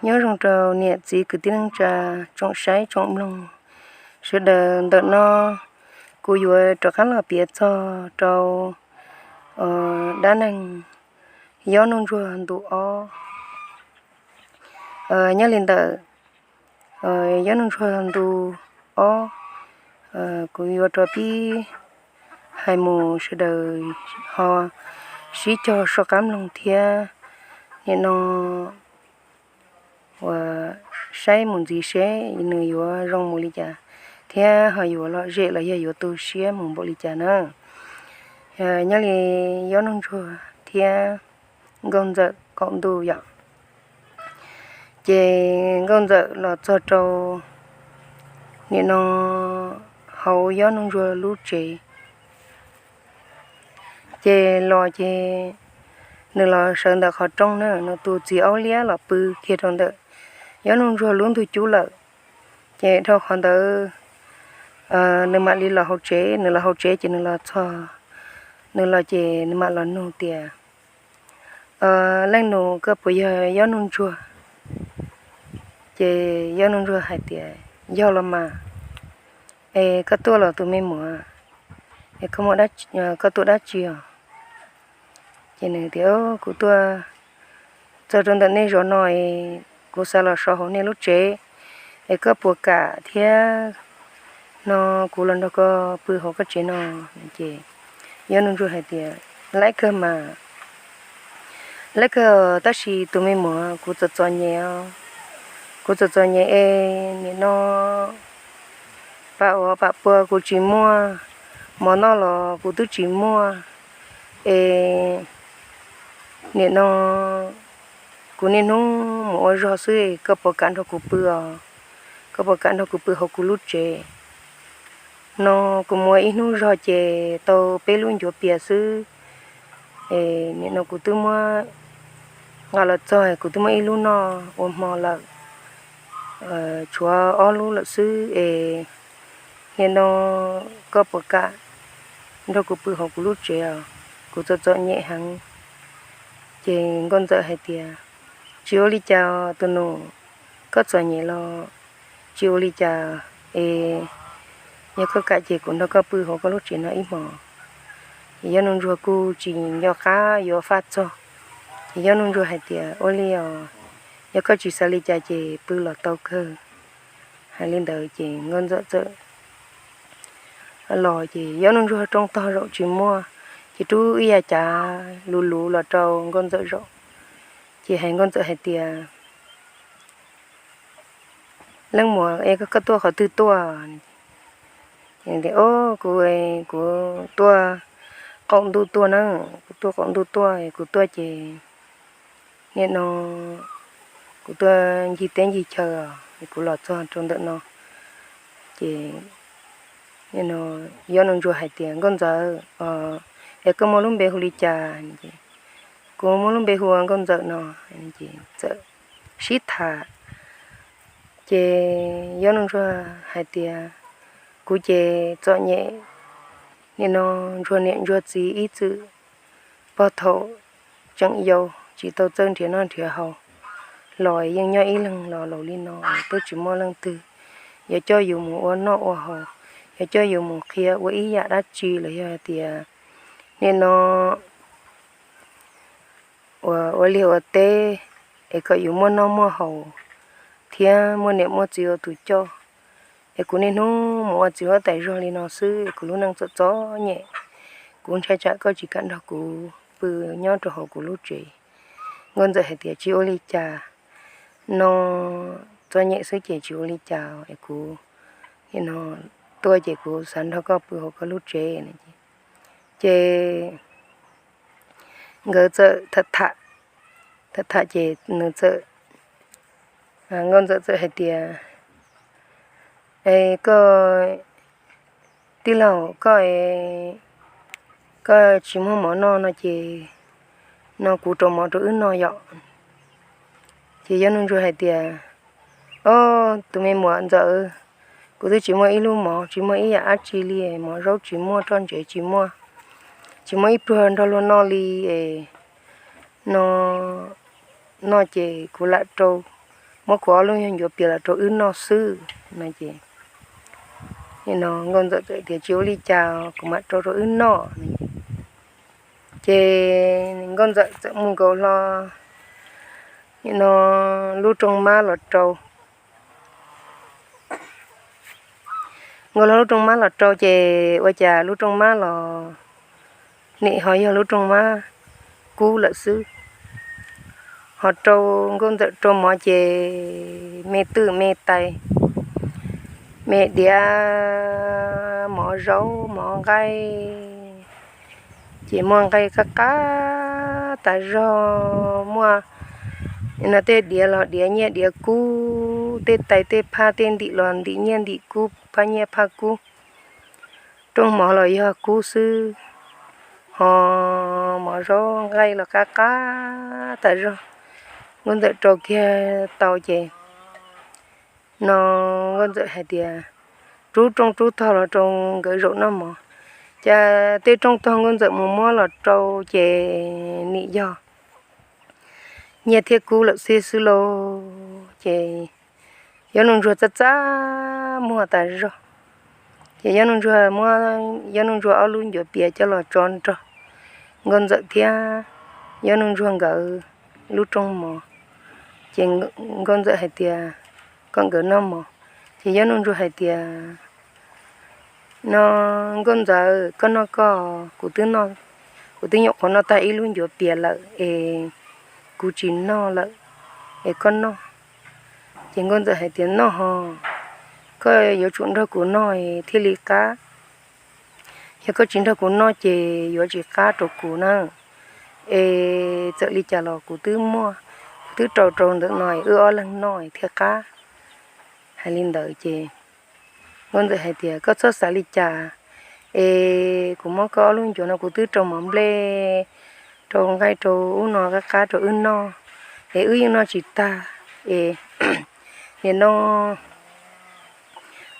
Nyob zoo rau niam txiv kwv tij neej tsa, tsoom saib tsoom mloog sawv daws. Ntawm no kuv yuav rov qab los piav txog rau dab neeg Yob Nuj Ntsuag ntu ob. Nyob li ntawm Yob Nuj Ntsuag ntu ob, kuv yuav rov pib hais mus, sawv daws ho sib cog soj qab mloog thiab nim no uas saib mus ntxiv seb nws yuav zoo mus li cas thiab ho yuav lom zem los yog yuav tu siab mus npaum li cas na. Nyob li Yob Nuj Ntsuag thiab Nkauj Ntxawm qaum ntuj yom. Ces Nkauj Ntxawm los txog rau nim no hauv Yob Nuj Ntsuag lub tsev. Ces los ces nws los sawv ntawm qhov rooj na, nws tus txiv aub liab los pw kiag rau ntawm Yob Nuj Ntsuag lub ntug cub lawm. Ces dhau qhov ntawd nws mam li los hauv tsev, nws los hauv tsev ces nws los txog, nws los ces nws mam los nug tias, Leej nus, koj puas yog Yob Nuj Ntsuag? Ces Yob Nuj Ntsuag hais tias, Yog los mas. Es koj tuaj los tus me muam? Es koj tuaj dab tsi os? Ces nws tias, Kuv tuaj txog rau ntawm nej zos no es kuv xav los so hauv nej lub tsev, es koj puas kam thiab no kuv los nrog koj pw hauv koj tsev no? Ces Yob Nuj Ntsuag hais tias, Laib kawg mas, laib kawg, tab sis tus me muam, kuv txom txom nyem, kuv txom txom nyem es nim no pam uas pam pua kuv tsis muaj, mov noj los kuv twb tsis muaj, es nim no kuv niaj hnub mus ua zog xwb, koj puas kam nrog kuv pw os? Koj puas kam nrog kuv pw hauv kuv lub tsev? No kuv mus ua ib hnub zog ces tau peb lub ncuav pias xwb, es nim no kuv twb muab nqa los txog, kuv twb muab ib lub noj ua hmo lawm, tshuav ob lub lawm xwb es nim no koj puas kam nrog kuv pw hauv kuv lub tsev os? Kuv txom txom nyem heev. Ces Nkauj Ntxawm hais tias, Tsis ua li cas tus nus, koj txom nyem los tsis ua li cas, es yog koj kam ces kuv nrog koj pw hauv koj lub tsev no ib hmos. Ces Yob Nuj Ntsuag kuj tsis nco qab yuav faj txog, ces Yob Nuj Ntsuag hais tias, Ua li os, yog koj tsis xav li cas ces pw los tau kawg. Hais li ntawd ces Nkauj Ntxawm txawm los, ces Yob Nuj Ntsuag rooj tog zaum tsis muaj, ces rub ib yav cav luv luv los rau Nkauj Ntxawm zaum, ces hais Nkauj Ntxawm hais tias, Leej muam, es koj tuaj qhov twg tuaj? Ces tias, Kuv, kuv tuaj qaum ntuj tuaj na, kuv tuaj qaum ntuj tuaj, kuv tuaj ces nim no kuv tuaj ncig teb ncig chaw, kuv los txog rau ntawm no. Ces Yob Nuj Ntsuag hais tias, Nkauj Ntxawm, es koj muaj lub npe hu li cas? Kuv muaj lub npe hu ua Nkauj Ntxawm no. Ces txawm sib tham, ces Yob Nuj Ntsuag hais tias, Kuv ces txom nyem, nim no ntsuag niam ntsuag txiv ib txwm pog thaum tseem yau tsis tau txawj nrhiav noj nrhiav haus los yeej nyob ib leeg los laus li no, twb tsis muaj leej twg yuav coj yus mus ua noj ua haus, yuav coj yus mus qhia ua ib yam dab tsi los yog hais tias nim no uas ua liaj ua teb es kom yus muaj noj muaj haus thiab muaj niam muaj txiv ua tus coj. Es kuv niaj hnub mus ua txiv huab tais zog li no xwb, kuv lub neej txom txom nyem, kuv ntshai tsam koj tsis kam nrog kuv pw nyob rau hauv kuv lub tsev. Nkauj Ntxawm hais tias, Tsis ua li cas, no txom nyem xwb ces tsis ua li cas, es kuv nim no tuaj ces kuv xav nrog koj pw hauv koj lub tsev. Ces nkawd txawm tham tham, tham tham ces nws txawm, Nkauj Ntxawm txawm hais tias, Es koj, tij laug, koj, koj tsis muaj mov noj no ces no kuv rau mov rau wb noj yom. Ces Yob Nuj Ntsuag hais tias, Ob, tus me muam Ntxawm, kuv twb tsis muaj ib lub mov, tsis muaj ib yam dab tsi li, mov zaub tsis muaj, roj ntsev tsis muaj, tsis muaj ib pluag nrog luag noj li es no, no ces kuv lam rau muab kuv ob lub nyuag ncuav pias los rau wb noj xwb no ces, no Nkauj Ntxawm txawm tias, Tsis ua li cas, kuv mam rau rau wb noj. Ces Nkauj Ntxawm txawm mus nkaus hlo, no, lub rooj mab los rau. Nkaus hlo lub rooj mab los rau ces ua cas lub rooj mab los nim ho yog lub rooj mab kub lawm xwb. Ho rau Nkauj Ntxawm rau mov ces me twj me tais, me diav, mov zaub mov nqaij, ces muaj nqaij qab qab tas zog, muaj, no, tej diav los diav nyiaj diav kub, tej tais tej phaj tej ntim los ntim nyiaj ntim kub, phaj nyiaj phaj kub. Rooj mov los yog kub xwb, ho mov zaub nqaij los qab qab tas zog. Nkauj Ntxawm rau kiag tau ces, no, Nkauj Ntxawm hais tias, Rub rooj rub tog los rau nkawd zaum noj mov. Ces tej rooj tog Nkauj Ntxawm mus muab los rau ces nim yog nyiaj thiab kub lawm xwb xwb lauj. Ces Yob Nuj Ntsuag txaj txaj muag tas zog. Ces Yob Nuj Ntsuag muab Yob Nuj Ntsuag ob lub ncuav pias coj los tso nrog Nkauj Ntxawm thiab Yob Nuj Ntsuag nkawd lub rooj mov. Ces Nkauj Ntxawm hais tias, Kom nkawd noj mov. Ces Yob Nuj Ntsuag hais tias, No, Nkauj Ntxawm, koj noj koj, kuv twb nyuam qhuav noj tag ib lub ncuav pias lawm es kuv tsis noj lawm, es koj noj. Ces Nkauj Ntxawm hais tias, Noj ho, koj yuav tsum nrog kuv noj thiaj li qab. Yog koj tsis nrog kuv noj ces yuav tsis qab rau kuv na. Es txawm li cas los kuv twb muaj, kuv twb rau rau ntawm no wb ob leeg noj thiaj qab. Hais li ntawd ces Nkauj Ntxawm hais tias, Koj txhob xav li cas, es kuv muab koj ob lub ncuav no kuv twb rau mov nplej, rau nqaij rau ub no qab qab rau wb noj, es wb yeej noj tsis tag. Es nim no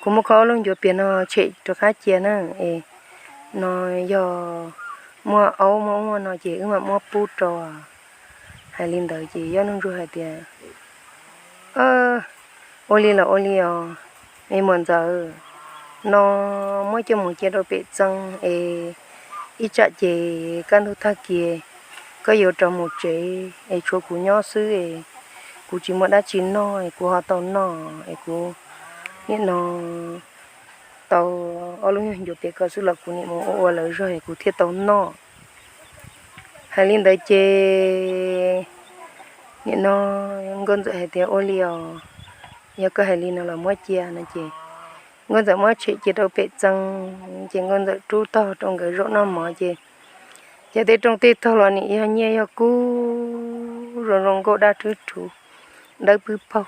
kuv muab koj ob lub ncuav pias no tshem rov qab cia na, es no yog muaj aub muaj ub muaj no ces wb mam muab pub rau. Hais li ntawd ces Yob Nuj Ntsuag hais tias, Ua li los ua li os, me muam ntxawm, no muab coj mus cia rau pem txee es ib tsam ces kaj ntug tag kis koj yuav rov mus tsev es tshuav kuv nyob xwb es kuv tsis muaj dab tsi noj es kuv ho tau noj es kuv nim no tau ob lub nyuag ncuav pias ko xwb los kuv nim mus ua ua lawv zog es kuv thiaj tau noj. Hais li ntawd ces nim no Nkauj Ntxawm hais tias, Ua li os, yog koj hais li no los muab cia no ces Nkauj Ntxawm muab tshem cia rau pem txee ces Nkauj Ntxawm rub tog rau nkawd zaum noj mov ces, ces tej rooj tej tog los nim yog nyiaj yog kub zoo zoo nkauj daj rhwb rhuv dawb pwg paug.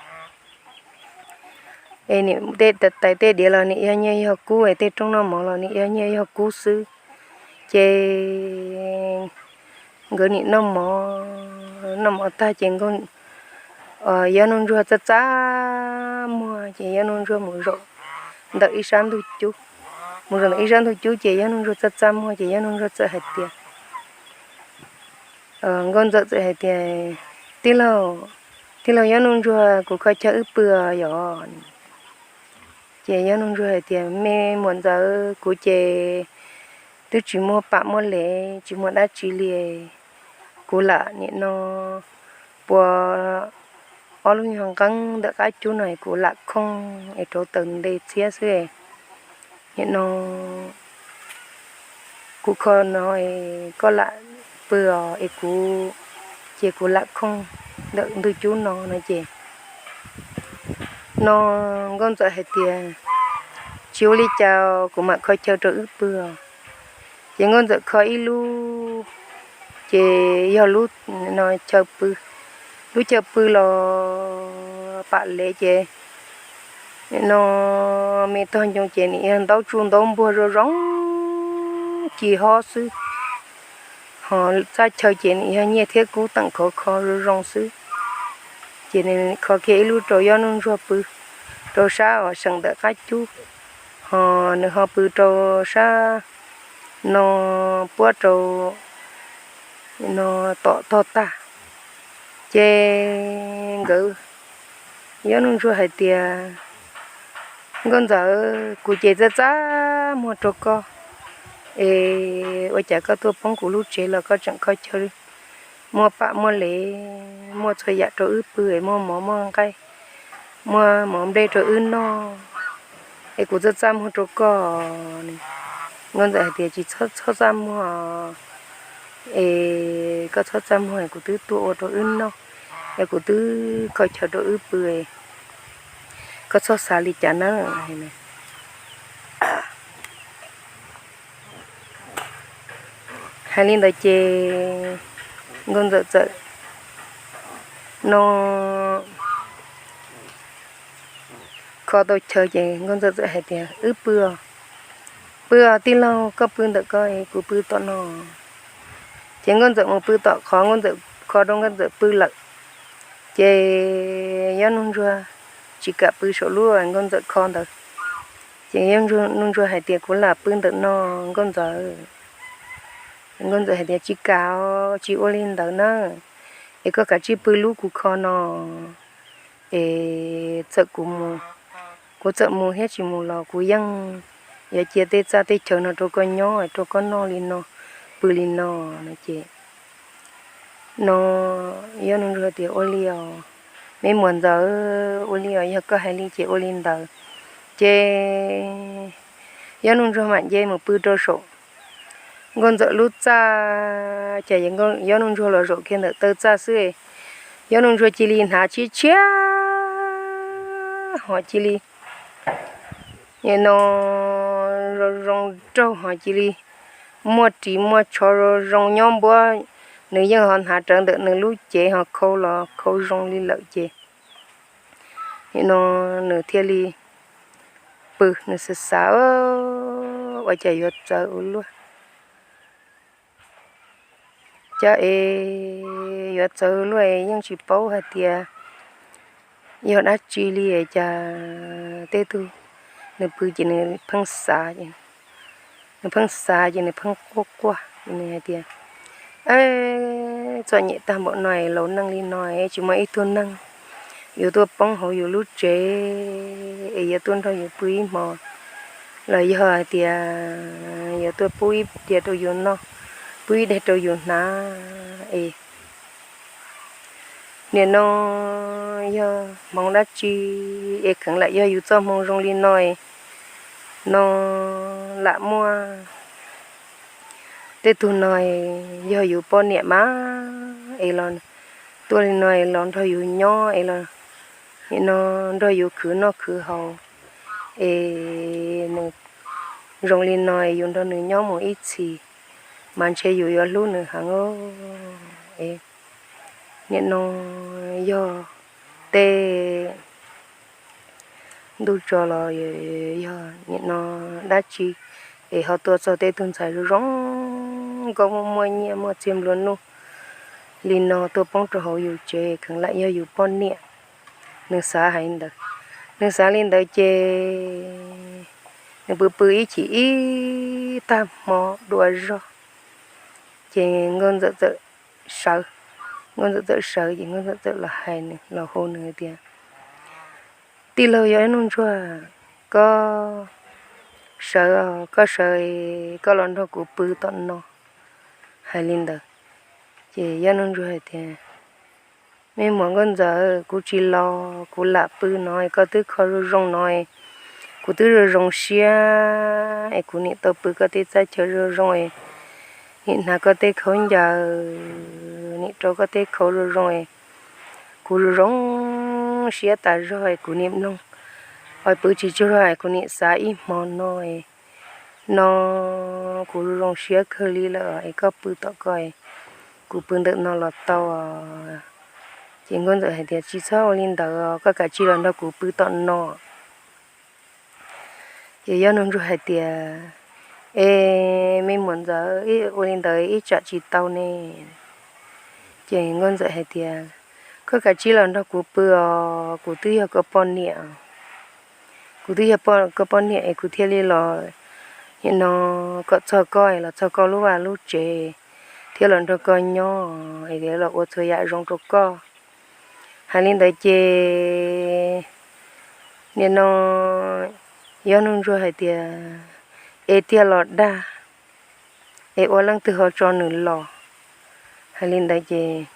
Es nim tej tais tej diav los nim yog nyiaj yog kub es tej rooj noj mov los nim yog nyiaj yog kub xwb. Ces nkawd nim noj mov, noj mov tag ces Yob Nuj Ntsuag txaj txaj muag ces Yob Nuj Ntsuag mus zaum ntawm ib sab ntug cub. Mus zaum ntawm ib sab ntug cub ces Yob Nuj Ntsuag txaj txaj muag ces Yob Nuj Ntsuag txawm hais tias, Nkauj Ntxawm txawm hais tias, Tij laug, tij laug Yob Nuj Ntsuag, kuv kho chaw wb pw os yom. Ces Yob Nuj Ntsuag hais tias, Me muam ntxawm, kuv ces twb tsis muaj pam muaj lev tsis muaj dab tsi li. Kuv lam nim no pua ob lub nyuag nqeeb ntawm qab cub no es kuv lam khooj es rauv taws nte txhiab xwb. Nim no kuv kho no, koj lam pw os es kuv, ces kuv lam khooj ntawm ntug cub no no ces, no Nkauj Ntxawm hais tias, Tsis ua li cas, kuv mam kho chaw rau wb pw os. Ces Nkauj Ntxawm kho ib lub, ces yog lub, no chaw pw, lub chaw pw los pam lev ces, no me tog ncoo ces nim yog ntaub tsuj ntaub npuag zoo zoo ci hob xwb. Ho txaj chaw ces nim yog nyiaj thiab kub teem khov kho zoo zoo xwb. Ces nws kho kiag ib lub rau Yob Nuj Ntsuag pw rau sab uas seem ntawm qab cub, ho nws ho pw rau sab no puab rau no tom tog tag. Ces nkawd Yob Nuj Ntsuag hais tias, Nkauj Ntxawm, kuv ces txaj txaj muag rau koj, es ua cas koj tuaj poob kuv lub tsev los koj tseem kho chaw, muaj pam muaj lev, muaj txhua yam rau wb pw, muaj mov muaj nqaij, muaj mov nplej rau wb noj, es kuv txaj txaj muag rau koj ne. Nkauj Ntxawm hais tias, Tsis txhob txaj muag, es koj txhob txaj muag, kuv twb tuaj ua rau wb noj, es kuv twb kho chaw rau wb pw, koj txhob xav li cas nawb. Hais li ntawd ces Nkauj Ntxawm txawm no kho tau chaw ces Nkauj Ntxawm txawm hais tias, Wb pw os, pw os tij laug, koj pw ntawm koj, kuv pw tom no. Ces Nkauj Ntxawm mus pw tom qhov Nkauj Ntxawm kho rau Nkauj Ntxawm pw lawm. Ces Yob Nuj Ntsuag tsis kam pw saum lub Nkauj Ntxawm kho ntawd. Ces Yob Nuj Ntsuag hais tias, Kuv lam pw ntawm no, Nkauj Ntxawm. Nkauj Ntxawm hais tias, Tsis kam, tsis ua li ntawd na, es koj kav tsij pw lub kuv kho no, es txawm kuv mus, kuv txawm mus thiab tsis mus los kuv yeej yuav cia tej txaj tej chaw no rau koj nyob, rau koj noj li no, pw li no. No ces no Yob Nuj Ntsuag tias, Ua li os, me muam Ntxawm, ua li os, yog koj hais li ces ua li ntawd. Ces Yob Nuj Ntsuag mam nce mus pw rau saum Nkauj Ntxawm lub txaj, ces Yob Nuj Ntsuag los zaum kiag ntawm taw txaj xwb, Yob Nuj Ntsuag cia li hnav tshiab tshiab ho cia li no zoo zoo nraug ho cia li muaj ris muaj tsho zoo zoo nyob npuab, nws yeej ho hnav rawv ntawm nws lub cev ho khau los khau zoo li lawm ces no nws thiaj li pw, nws xav xav, Ua cas yuav txawv ua luaj, cas es yuav txawv luaj, yeej tsis paub hais tias yog dab tsi li, cas tej tug, nws pw ces nws pheej xav, nws pheej xav ces nws pheej quaj quaj, nws hais tias, Txom nyem tag npaum no, laus neej li no tsis muaj ib tug neeg yuav tuaj poob hauv yus lub tsev es yuav tuaj nrog yus pw ib hmo, los yog hais tias yuav tuaj pub ib diav rau yus noj, pub ib daig rau yus hnav es nim no yog hmoov dab tsi es kheev lam yog yus txoj hmoo zoo li no no lam muaj tej tug no yog yus poj niam mas es los tuaj li no los nrog yus nyob es los nim no nrog yus khwv noj khwv haus es nws zoo li no yus nrog nws nyob mus ib txhis mas ntshe yus yuav hlub nws heev es nim no yog tej ntuj tso los yog nim no dab tsi es ho tuaj txog tej tug ntxhais zoo zoo nkauj muaj muaj nyiaj muaj txiag nplua nuj li no tuaj poob rau hauv yus tsev kheev lam yog yus poj niam. Nws xav hais ntawd, nws xav li ntawd ces nws pw pw ib chim ib tag hmo dua zog ces Nkauj Ntxawm txawm sawv. Nkauj Ntxawm txawm sawv ces Nkauj Ntxawm txawm los hais nws los hu nws tias, Tij laug Yob Nuj Ntsuag, koj sawv, koj sawv, koj los nrog kuv pw tom no. Hais li ntawd ces Yob Nuj Ntsuag hais tias, Me muam Nkauj Ntxawm, kuv tsis los, kuv lam pw no, koj twb kho zoo zoo no, kuv twb zoo zoo siab es kuv nim tau pw koj tej txaj chaw zoo zoo es nim hnav koj tej khaub ncaws, nim rau koj tej khau zoo zoo es kuv zoo zoo siab tas zog es kuv nim mloog, pw tsis tsaug zog es kuv nim xav ib hmo no no kuv zoo zoo siab kawg li lawm es koj pw tom koj, kuv pw ntawm no los tau. Ces Nkauj Ntxawm hais tias, Tsis txhob ua li ntawd, koj kav tsij los nrog kuv pw tom no. Ces Yob Nuj Ntsuag hais tias, E, me muam Ntxawm, ua li ntawd ib tsam tsis tau ne. Ces Nkauj Ntxawm hais tias, Koj kav tsij los nrog kuv pw os, kuv twb yog koj poj niam. Kuv twb yog koj poj niam es kuv thiaj li los nim no kom txog koj, los txog koj lub vaj lub tsev, thiab los nrog koj nyob es los ua txhua yam zoo rau koj. Hais li ntawd ces Nim no Yob Nuj Ntsuag hais tias, es tiag los dag, es ua leej twg ho tso nws los? Hais li ntawd ces,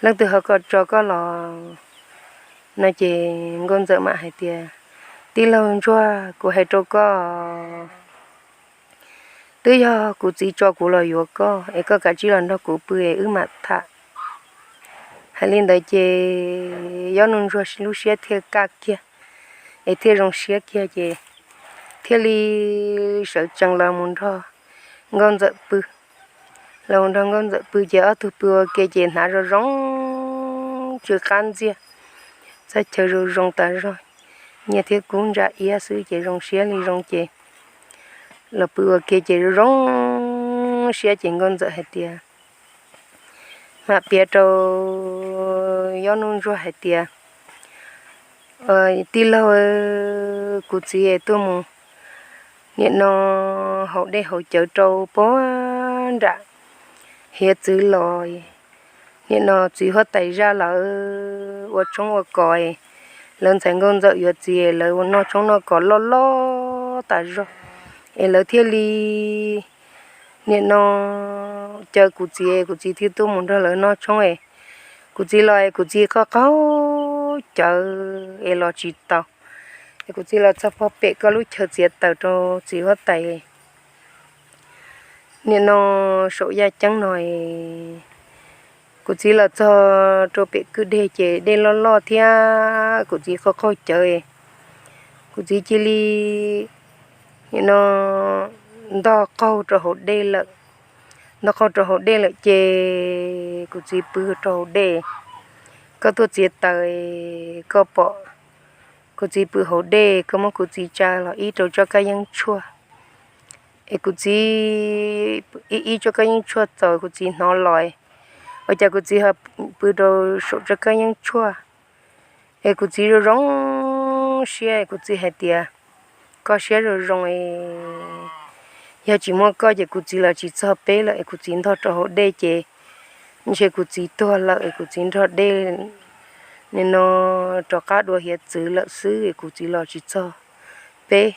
leej twg ho tso koj los no? Ces Nkauj Ntxawm mam hais tias, tij laug Ntsuag, kuv hais rau koj, twb yog kuv txiv tso kuv los yuav koj, es koj kav tsij los nrog kuv pw es wb mam tham. Hais li ntawd ces Yob Nuj Ntsuag lub siab thiaj kaj kiag, es thiaj zoo siab kiag ces thiaj li sawv tsees los mus nrog Nkauj Ntxawm pw. Los mus nrog Nkauj Ntxawm pw ces ob tug pw ua ke ces hnav zoo zoo, tsw qab ntxiag, txoj chaw zoo zoo tas zog, nyiaj thiab kub ntsa iab xwb ces zoo siab li zoo ces los pw ua ke ces zoo zoo siab ces Nkauj Ntxawm hais tias, mam piav rau Yob Nuj Ntsuag hais tias, tij laug, kuv txiv tuaj mus nim no haus dej haus cawv rau puag nram hiav txwv los, nim no txiv huab tais zaj lawv ua tshoob ua kos, lawv ntxhais Nkauj Ntxawm yuav txiv, lawv ua noj tshoob noj kos loj loj tas zog, es lawv thiaj li nim no caw kuv txiv, kuv txiv thiaj tuaj mus nrog lawv noj tshoob es kuv txiv los es kuv txiv qaug qaug cawv es los tsis tau, es kuv txiv los txog pog pem koj lub chaw txiav taws rau txiv huab tais nim no saum yaj ceeb no. Kuv txiv los txog rau pem kwj deg ces dej loj loj thiab kuv txiv qaug qaug cawv, kuv txiv cia li nim no ntog qaug rau hauv dej lawm. Ntog qaug rau hauv dej lawm ces kuv txiv pw rau hauv dej. Koj tuaj txiav taws, koj pom kuv txiv pw hauv dej, koj muab kuv txiv tsa los ib rau tsob kab yeeb tshuaj, es kuv txiv ib ib tsob kab yeeb tshuaj txaus kuv txiv hnov los, ua cas kuv txiv ho pw rau saum tsob kab yeeb tshuaj. Es kuv txiv zoo zoo siab, kuv txiv hais tias, koj siab zoo zoo, yog tsis muaj koj ces kuv txiv los tsis txog peb lawm. Es kuv txiv ntog rau hauv dej ces ntshe kuv txiv tuag lawm, es kuv txiv nrog dej nim no rov qab dua hiav txwv lawm xwb, es kuv txiv los tsis txog peb.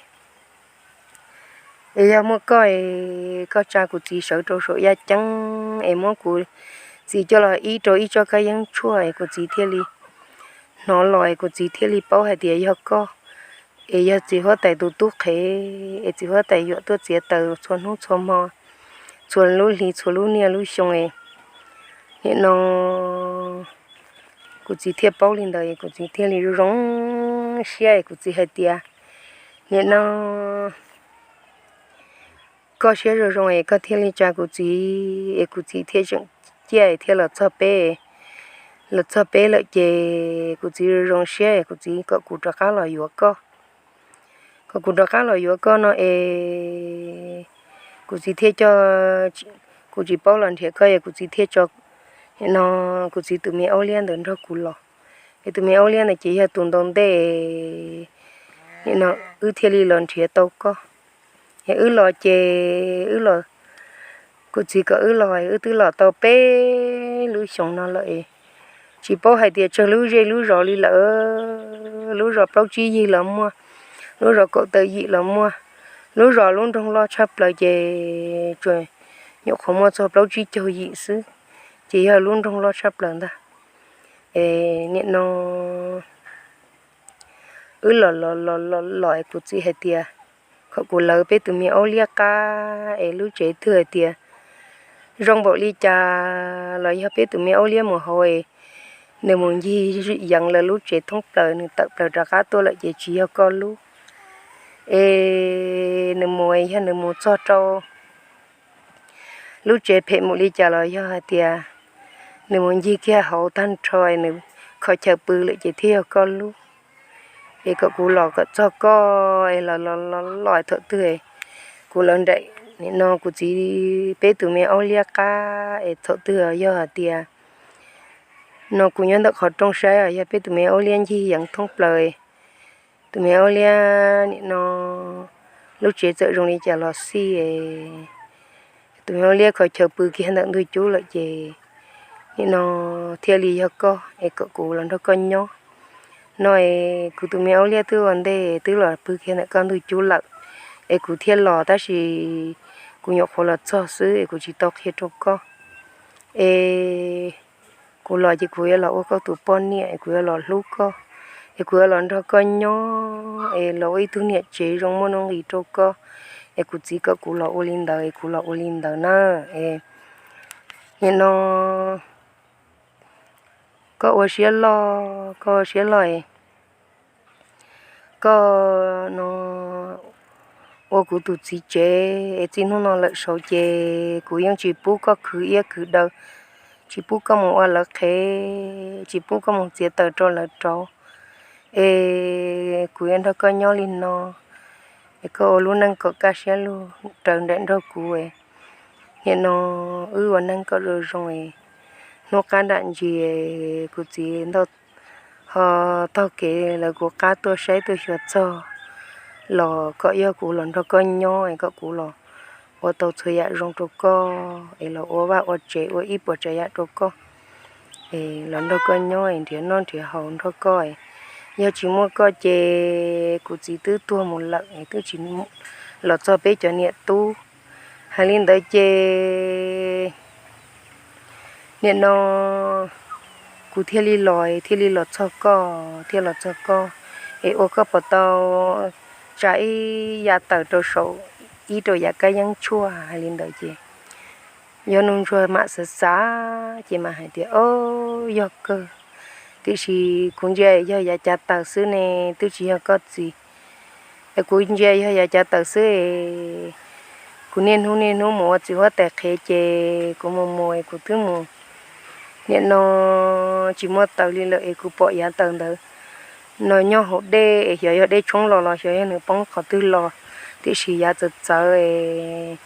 Es yog muaj koj, koj tsa kuv txiv sawv rau saum yaj ceeb es muab kuv txiv coj los ib rau ib tsob kab yeeb tshuaj es kuv txiv thiaj li hnov los, es kuv txiv thiaj li paub hais tias yog koj, es yog txiv huab tais tus tub qhev, es txiv huab tais yuam tuaj txiav taws txhua hnub txhua hmo, txhua lub hli txhua lub niaj lub xyoo. Nim no kuv txiv thiaj paub li ntawd, kuv txiv thiaj li zoo siab, kuv txiv hais tias, nim no koj siab zoo zoo es koj thiaj li tsa kuv txiv, es kuv txiv thiaj tseem ciaj thiaj los txog peb. Los txog peb lawm ces kuv txiv zoo zoo siab, kuv txiv kom kuv rov qab los yuav koj. Kom kuv rov qab los yuav koj no es kuv txiv thiaj coj, kuv tsis paub los nrhiav koj, es kuv txiv thiaj tso no kuv txiv tus me aub liab ntawd nrog kuv los. Es tus me aub liab ntawd ces yog tus ntau ntej, nim no wb thiaj li los nrhiav tau koj. Es wb los ces wb los, kuv txiv kom wb los, wb twb los tau peb lub xyoos no lawm. Tsis paub hais tias tsawg lub zej lub zos li lawm, lub zos plaub tsib yig los muaj, lub zos kaum tawm yim los muaj, lub zos lub nroog loj tshaj plaws ces tsuas nyuam qhuav muaj txog plaub tsib caug yim xwb, ces yog lub nroog loj tshaj plaws ntag. Es nim no wb los los los los los es kuv txiv hais tias, kom kuv lawv peb tus me aub liab qab es lub tsev twg hais tias zoo npaum li cas los yog peb tus me aub liab mus hauv es nws mus ncig yees lawv lub tsev thoob plaws, nws tawm plaws rov qab tuaj lawm ces tsis yog koj lub. Es nws mus, yog nws mus txog rau lub tsev phem npaum li cas los yog hais tias nws mus ncig kiag hauv tag nrho es nws kho chaw pw lawm ces thiaj yog koj lub. Es kom kuv los kom txog koj es los los los los thaum twg kuv lawv nraim nim no kuv txiv peb tus me aub liab qab es thaum twg yog hais tias no kuv nyob ntawm qhov rooj saib os, yog peb tus me aub liab ncig yees thoob plaws, tus me aub liab nim no lub tsev txawm zoo li cas los xij, tus me aub liab kho chaw pw kiag ntawm ntug cub lawm ces nim no thiaj li yog koj es kom kuv los nrog koj nyob. no es kuv tus me aub liab twb ua ntej twb los pw kiag ntawm koj ntug cub lawm, es kuv thiaj los tab sis kuv nyuam qhuav los txog xwb es kuv tsis tau qhia rau koj. Es kuv los ces kuv yuav los ua koj tus poj niam es kuv yuav los hlub koj, es kuv yuav los nrog koj nyob es los ua ib tug niam tsev zoo muaj nuj nqis rau koj. Es kuv txiv kom kuv los ua li ntawd es kuv los ua li ntawd na. Es nim no koj ua siab loj, koj ua siab loj es koj no ua kuv tus txiv tsev es txij hnub no lawm saud ces kuv yeej tsis pub koj khwv iab khwv daw, tsis pub koj mus ua lawv qhev, tsis pub koj mus txiav taws rau lawv rauv. Es kuv yuav nrog koj nyob li no, es koj ua lub neej kom kaj siab lug raws nraim nrog kuv. Nim no wb ua neej kom zoo zoo, hnub qab nram ntsis kuv txiv ntau ho taug kev lawv kuv qab tuaj saib tuaj xyuas txog los kom yog kuv los nrog koj nyob es kom kuv los ua tau txhua yam zoo rau koj es los ua vaj ua tsev ua ib puas tsav yam rau koj, es los nrog koj nyob es nrhiav noj nrhiav haus nrog koj. Yog tsis muaj koj ces kuv txiv twb tuag mus lawm es twb tsis los txog peb cov niam tub. Hais li ntawd ces nim no kuv thiaj li los, thiaj li los txog koj, thiaj los txog koj, es ua koj puas tau tsa ib yav taws rau saum ib rau yav kab yeeb tshuaj. Hais li ntawd ces Yob Nuj Ntsuag mam xav xav ces mam hais tias, O, yog kawg, tiam sis kuv ntsia yog yav cav taws xwb ne, twb tsis yog koj txiv. Es kuv ntsia yog yav cav taws xwb es kuv niaj hnub niaj hnub mus ua txiv huab tais qhev ces kuv mus mus es kuv twb mus nim no tsis muaj taws li lawm es kuv pom yav taws ntawd no nyob hauv dej es xyov yog dej tshoob los los xyov yog nws poob qhov twg los, tiam sis yav txawv txawv es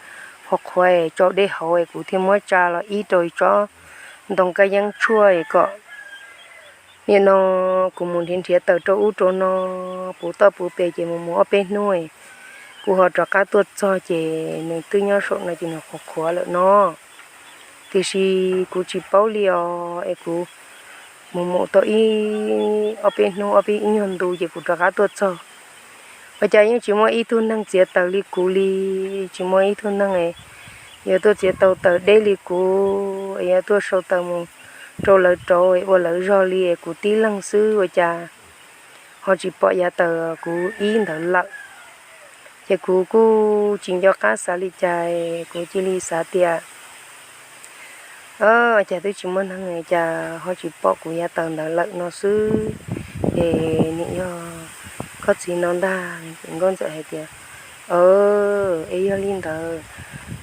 qhuav qhuav es tsau dej hauv es kuv thiaj muab tsa los ib rau tsob ntoo kab yeeb tshuaj es kom nim no kuv mus nrhiav nrhiav taws rau ub rau no puv toj puv pes ces mus mus ob peb hnub es kuv ho rov qab tuaj txog ces nws twb nyob saum no ces nws qhuav qhuav lawm no. Tiam sis kuv tsis paub li os es kuv mus mus tau ib ob peb hnub ob peb ib nyuag ntu ces kuv rov qab tuaj txog. Ua cas yeej tsis muaj ib tug neeg txiav taws li kuv li, tsis muaj ib tug neeg yuav tuaj txiav tau taws deb li kuv, yuav tuaj sau taws mus rau lawv rauv ua lawv zog li es kuv tib leeg xwb ua cas ho tsis pom yav taws kuv ib ntawd lawm. Ces kuv kuj tsis nco qab xav li cas, kuv cia li xav tias, Ua cas twb tsis muaj neeg cas ho tsis pom kuv yav taws ntawd lawm no xwb. Es nim yog koj txiv no ntag. Nkauj Ntxawm hais tias, Es yog li ntawd,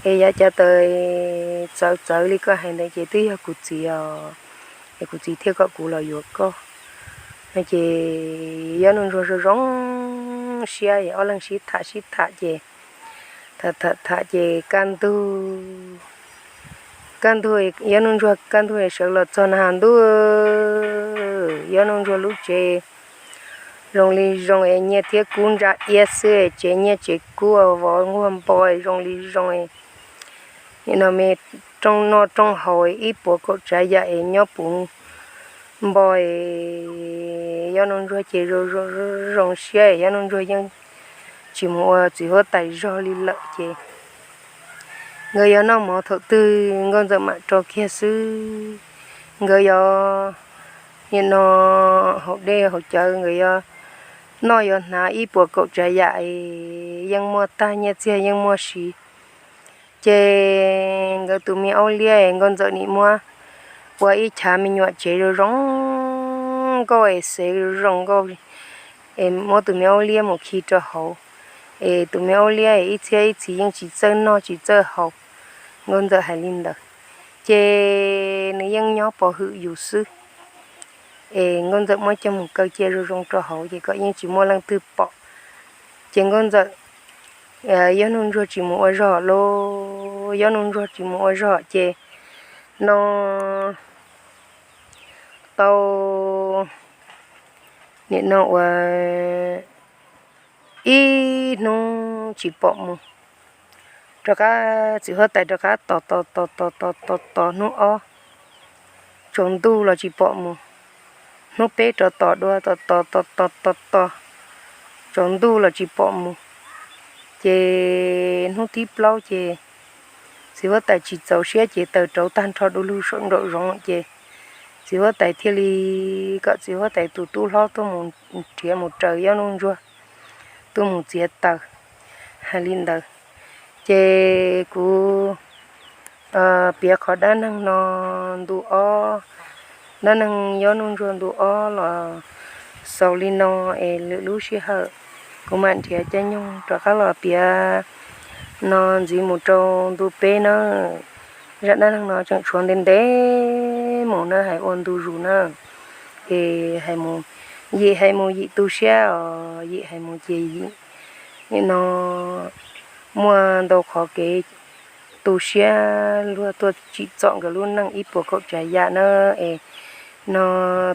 es yav cav taws txawv txawv li koj hais ntawd ces twb yog kuv txiv os, es kuv txiv thiaj kom kuv los yuav koj. No ces Yob Nuj Ntsuag zoo zoo siab es ob leeg sib tham sib tham ces tham tham tham ces kaj ntug, kaj ntug Yob Nuj Ntsuag kaj ntug sawv los txog na has ntuj, Yob Nuj Ntsuag lub tsev zoo li zoo es nyiaj thiab kub ntsa iab xwb, tsev nyiaj tsev kub vov nkuaj npo zoo li zoo. Nim no me rooj noj rooj haus ib puas kaum tsav yam es nyob puv npo. Yob Nuj Ntsuag ces zoo siab, Yob Nuj Ntsuag yeej tsis mus ua txiv huab tais zog li lawm ces nkawd yuav noj mov thaum twg Nkauj Ntxawm mam rau kiag xwb. Nkawd yuav nim no haus dej haus cawv, nkawd yuav noj yuav hnav ib puas kaum tsav yam es yeej muaj tag, nyiaj txiag yeej muaj siv. Ces nkawd tus me aub liab Nkauj Ntxawm nim muab ua ib chav me nyuam tsev zoo zoo nkauj es xev zoo zoo nkauj es muab tus me aub liab mus khi rau hauv. Es tus me aub liab ib txhiab ib txhis yeej tsis txawj noj tsis txawj haus, Nkauj Ntxawm hais li ntawd. Ces nws yeej nyob pov hwm yus xwb. Es Nkauj Ntxawm muab coj mus kaw cia zoo zoo rau hauv ces kom yeej tsis muaj leej twg pom. Ces Nkauj Ntxawm, Yob Nuj Ntsuag tsis mus ua zog lauj, Yob Nuj Ntsuag tsis mus ua zog ces no tau nim no ua ib hnub tsis pom mus. Rov qab txiv huab tais rov qab tos tos tos tos tos tos hnub ob, tsaus ntuj los tsis pom mus. Hnub peb rov tom dua, tom tom tom tom tom tos tsaus ntuj los tsis pom mus. Ces hnub thib plaub ces txiv huab tais tsis txaus siab ces taws rauv tag nrho du lug saum nraum zoov ces txiv huab tais thiaj li kom txiv huab tais tus tub hlob tuaj mus nrhiav mus raws Yob Nuj Ntsuag tuaj mus txiav taws. Hais li ntawd ces kuv piav qhov dab neeg no ntu ob, dab neeg Yob Nuj Ntsuag ntu ob los xaus li no es lwm lub sij hawm kuv mam nrhiav caij nyoog rov qab los piav no ntxiv mus rau ntu peb na. Zaj dab neeg no tseem tshuav ntev ntev mus na, hais ua ntu zus na. Es hais mus yim hais mus yim tu siab os, yim hais mus ces yim no muaj ntau qhov kev tu siab luag tuaj tsim txom nkawd lub neej ib puas kaum tsav yam na. Es no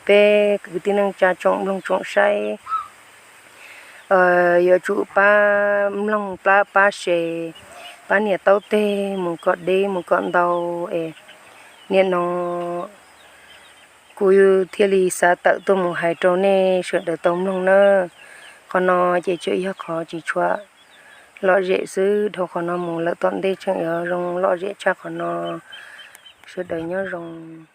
peb kwv tij neej tsa tsoom mloog tsoom saib yuav tsum pab mloog pab pab share, pab nias taub teg mus kom deb mus kom ntau es nim no kuv thiaj li xav tawm tuaj mus hais rau nej sawv daws tau mloog na. Qhov no ces tseem yog qhov tsis tshua lom zem xwb, dhau qhov no mus lawm tom ntej tseem yuav zoo lom zem tshaj qhov no. Sawv daws nyob zoo.